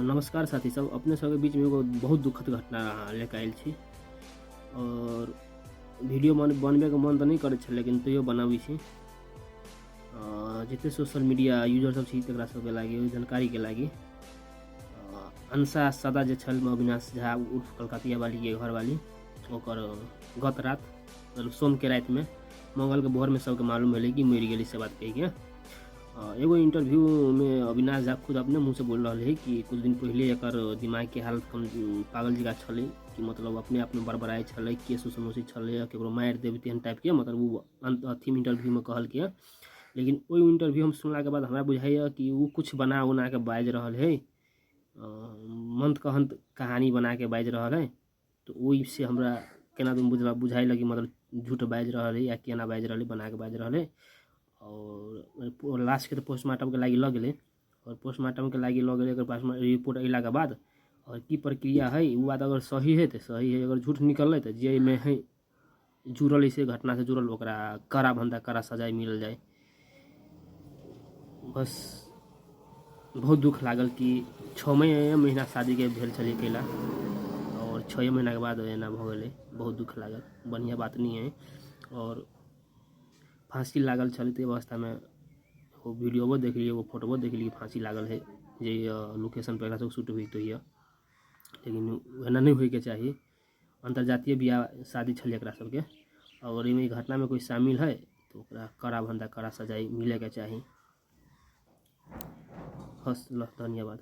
नमस्कार साथी सब, अपने सबके बीचमे एगो बहुत दुखद घटना लेके आयल छी। और वीडियो बनबैके मन तऽ नहि करै छलै, लेकिन तैयो बनाबै छी। जते सोशल मीडिया यूजर सब छी तकरा सबके लागि, ओहि जानकारीके लागि। अंशा सदा जे छल अविनाश झा उर्फ कलकतिया वालीके घरवाली, ओकर गत रात मतलब सोमके रातिमे मंगलके भोरमे सबके मालूम भेलै कि मरि गेलै, से बात कहिके। एगो इंटरव्यूमे अविनाश झा खुद अपने मुँहसँ बोल रहल है कि कुछ दिन पहिले एकर दिमागके हालत कम पागल जकाँ छलै, कि मतलब अपने आपमे बड़बड़ाइ छलै, केस उस नोचै छलै, केकरो मारि देबै तेहन टाइपके, मतलब ओ अथीमे इंटरव्यूमे कहलकै। लेकिन ओहि इंटरव्यू हम सुनलाके बाद हमरा बुझाइए कि ओ किछु बना उनाके बाजि रहल है, मंत कहंत कहानी बनाके बाजि रहल है। तऽ ओहिसँ हमरा केना दून बुझाइ कि मतलब झूठ बाजि रहल है या केना बाजि रहल है, बनाके बाजि रहल है। आओर लाशके तऽ पोस्टमार्टमके लागि लऽ गेलै, आओर पोस्टमार्टमके लागि लऽ गेलै। एकर पासमे रिपोर्ट अयलाके बाद आओर की प्रक्रिया हइ, ओ बात अगर सही हइ तऽ सही हइ, अगर झूठ निकललै तऽ जे एहिमे हइ जुड़ल हइ, से घटनासँ जुड़ल, ओकरा कड़ा भन्दा कड़ा सजाय मिलल जाय। बस बहुत दुख लागल कि 6 महीना शादीके भेल छलै कयला, आओर 6 महीनाके बाद एना भऽ गेलै। बहुत दुख लागल, बढ़िआँ बात नहि हइ। आओर फाँसी लागल छलै ताहि अवस्थामे, ओ वीडियोबो देखलियै, ओ फोटोबो देखलियै, फाँसी लागल हइ जे लोकेशनपर एकरा सब शूट होइत होइए। लेकिन एना नहि होइके चाही। अन्तर्जातीय बियाह शादी छलै एकरा सबके। अगर एहिमे घटनामे कोइ शामिल हइ तऽ ओकरा कड़ा भन्दा कड़ा सजाय मिलैके चाही। हस ल, धन्यवाद।